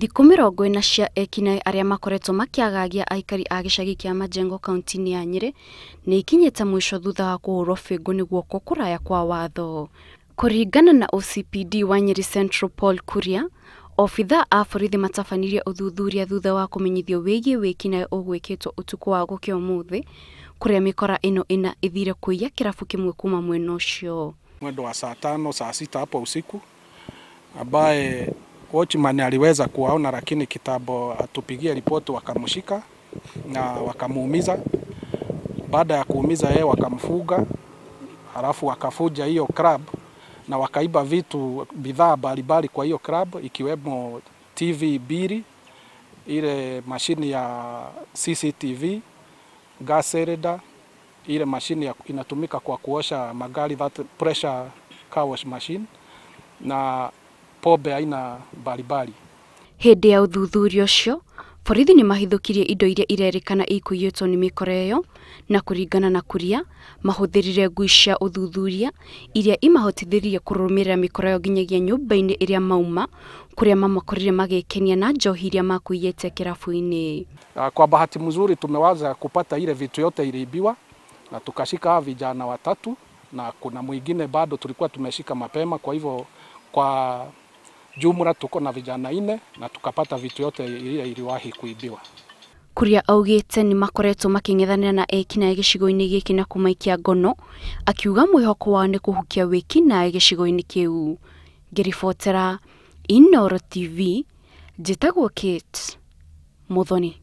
Thikũ 40 cia ekinaĩ arĩa makoretwo makĩagagia aikari a gĩcagi kĩa Majengo kaunti-inĩ ya Nyĩrĩ nĩ ikinyĩte mũico thutha wa kũhũrwo bĩngũ nĩ guoko kũraya kwa watho. Kũringana na OCPD wa Nyĩrĩ Central Paul Kuria, obithaa a borithi matabanirie ũthuthuria thutha wa kũmenyithio wĩgiĩ wĩkinaĩ ũgwĩkĩtwo ũtukũ wa gũkĩa ũmũthĩ kũrĩa mĩkora ĩno ĩna ĩthire kũiya kĩrabu kĩmwe kuma mwena ũcio. Mwendo wa saa 5 saa 6 hapo usiku ambaye watchman aliweza kuwaona, lakini kitambo atupigie ripoti wakamshika na wakamuumiza. Baada ya kuumiza yeye wakamfuga, halafu wakafuja hiyo club na wakaiba vitu bidhaa mbalimbali kwa hiyo club, ikiwemo TV mbili, ile mashini ya CCTV, gas cylinder, ile mashini ya inatumika kwa kuosha magari, that pressure car wash machine, na pombe aina mbalimbali. Hĩndĩ ya ũthuthuria ũcio, borithi nĩ mahithũkirie indo iria irerĩkana ikũiyĩtwo nĩ mĩkora ĩyo, na kũringana na Kuria, mahũthĩrire ngui cia ũthuthuria iria imahotithirie kũrũmĩrĩra mĩkora ĩyo nginyagia nyũmba-inĩ ĩrĩa mauma, kũrĩa mamakorire magĩkenia na njohi iria makũiyĩte kĩrabu-inĩ. Kwa bahati mzuri tumeweza kupata ile vitu yote iliibiwa na tukashika vijana watatu, na kuna mwingine bado tulikuwa tumeshika mapema. Kwa hivyo kwa jumla tuko na vijana 4 na tukapata vitu yote ile iliwahi kuibiwa. Kuria augite ni makoretwo making'ethanĩra na ekinaĩ gĩcigo-inĩ gĩkĩ na kũmaikia ngono, akiuga mwĩhoko wao nĩ kũhukia wĩkinaĩ gĩcigo-inĩ kĩu. Ngĩribotera Inooro TV, njĩtagwo Kate Muthoni.